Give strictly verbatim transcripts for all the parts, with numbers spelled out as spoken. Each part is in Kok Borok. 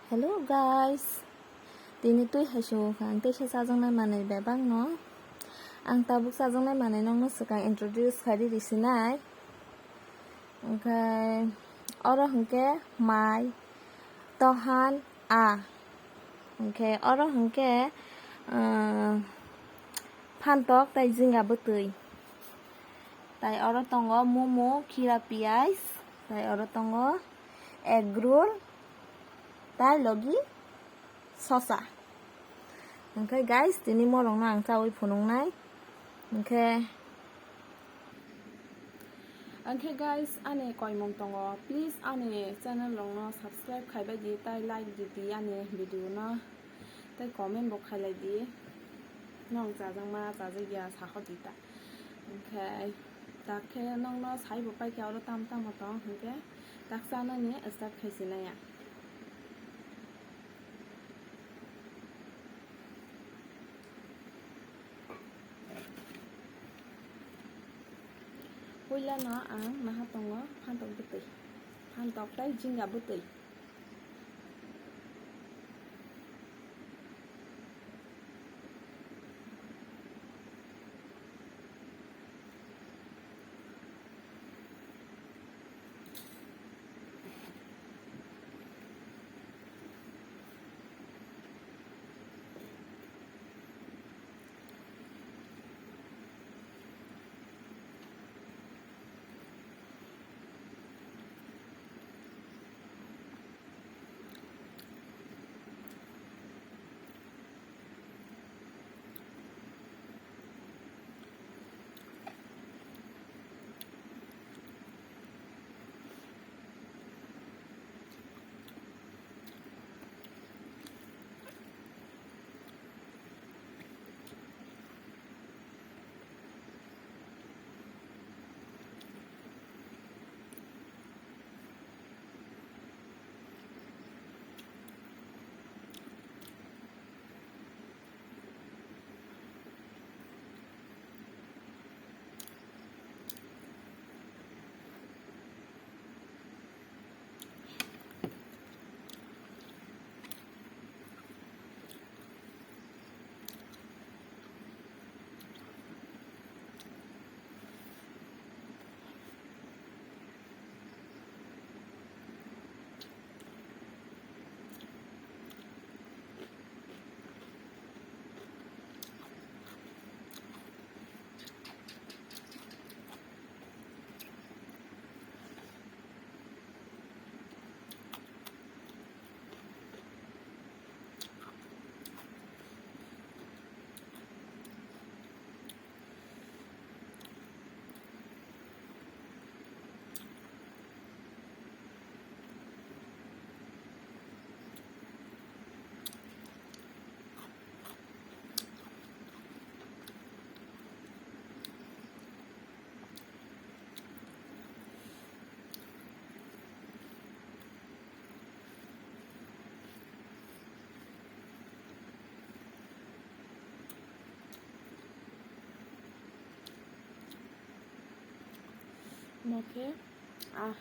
Hello guys, tini twi hai sugo kha ang teisa chajaknai manwi bebak no. Ang tabuk chajaknai manwi nokno swkang introduce khai di risinai. Hwnkhe oro hwnkhe mai, tohan, a. Hwnkhe oro hwnkhe, ah, phantok tei jinga bwtwi. Tai oro tongo momo, khira piyaj, tai oro tongo egg roll, tai logi sosa. Hwnkhe guys, tini morokno ang chaui phunuknai. Hwnkhe, hwnkhe guys, ani koimung tongo, please ani channel rokno subscribe khaibai di, tai like di, di ani video no. Tei comment bo khailai di, nwng chajakma chajakya sahor di ta. Hwnkhe tak khe nwngno saibo paikha oro tamo tamo tong hwnkhe tak chanani start khaisinai ang. Puilano ang naha tongo phantok bwtwi, phantok tei jinga bwtwi. Omo khe, ah.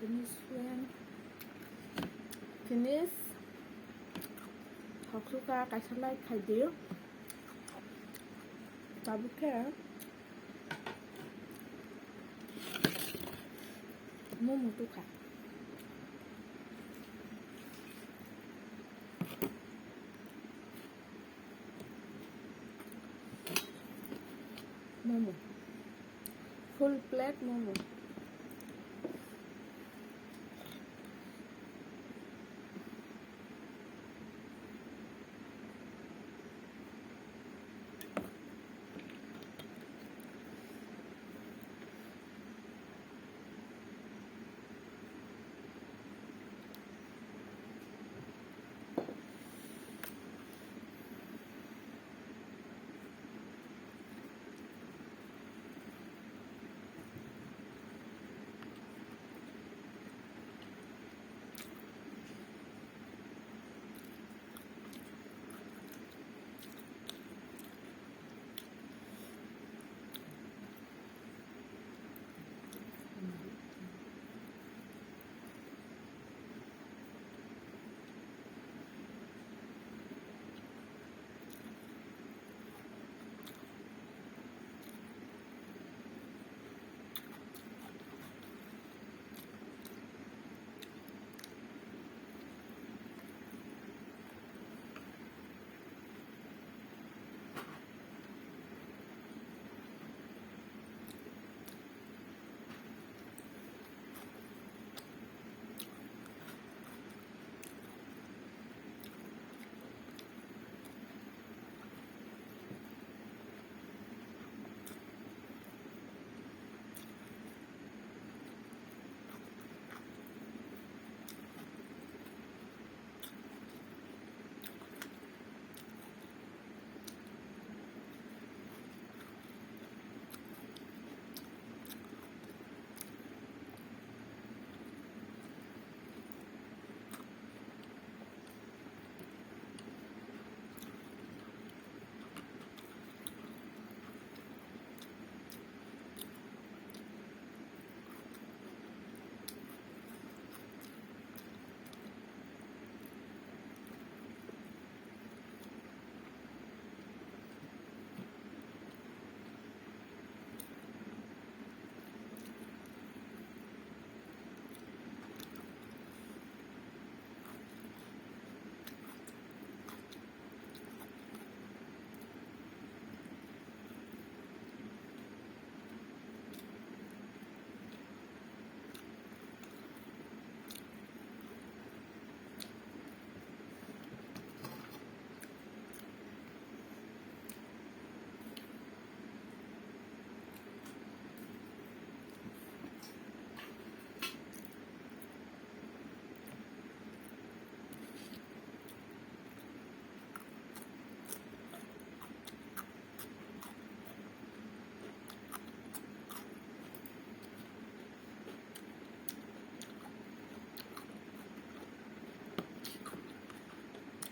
Finish when finish. Thok suka kaisa like khai di. Tabuk khe momo tukha. Momo. Full plate momo.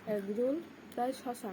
Egg roll tai sosa.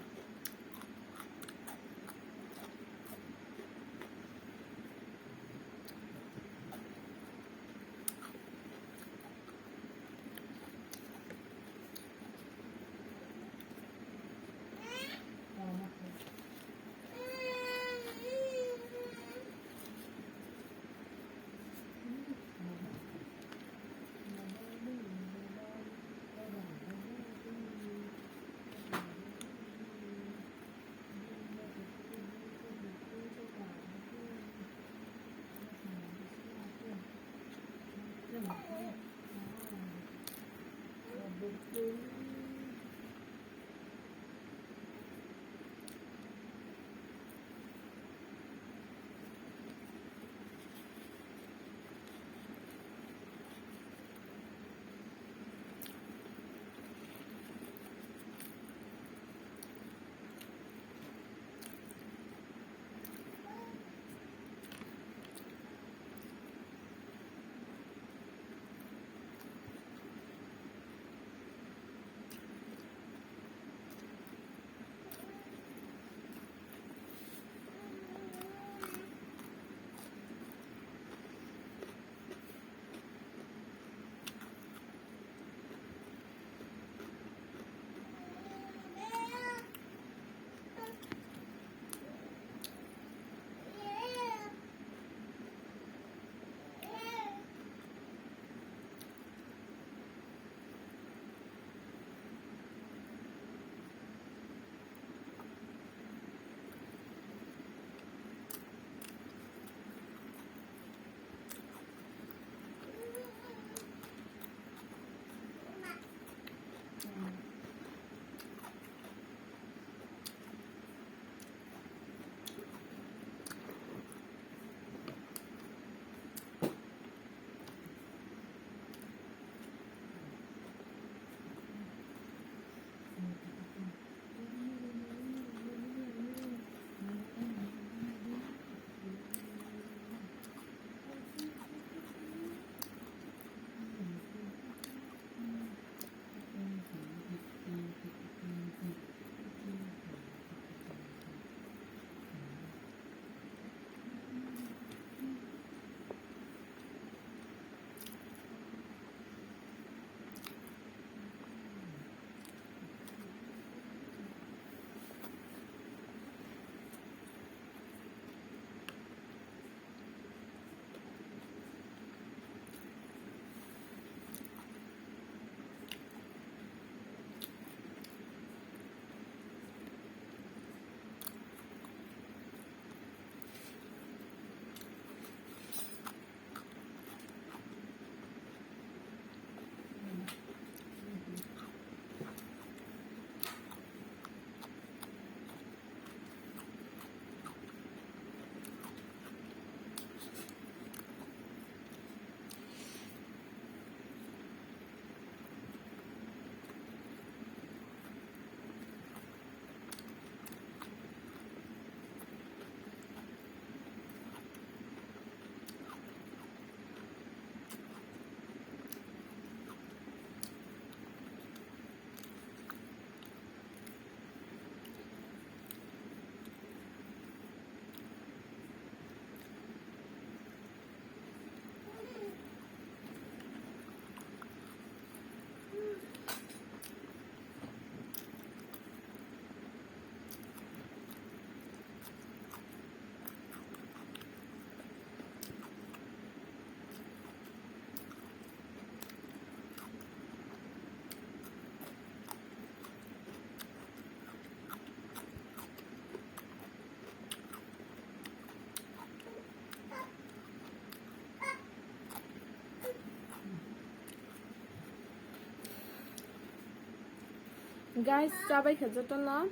Guys, chabai kha jotono.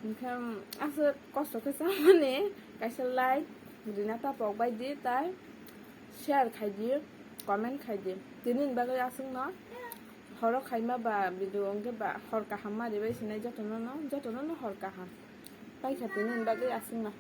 Hwnkhe, aswk kosto khe chamani, kaisa like rina ta pok bai di, tai share khai di, comment khai di. Tini ni bagwi aswkno horo khaima ba video hwnkhe ba hor kaham ma ribai sinai jotono no, jotono no hor kaham. Pai kha tini ni bagwi aswkno.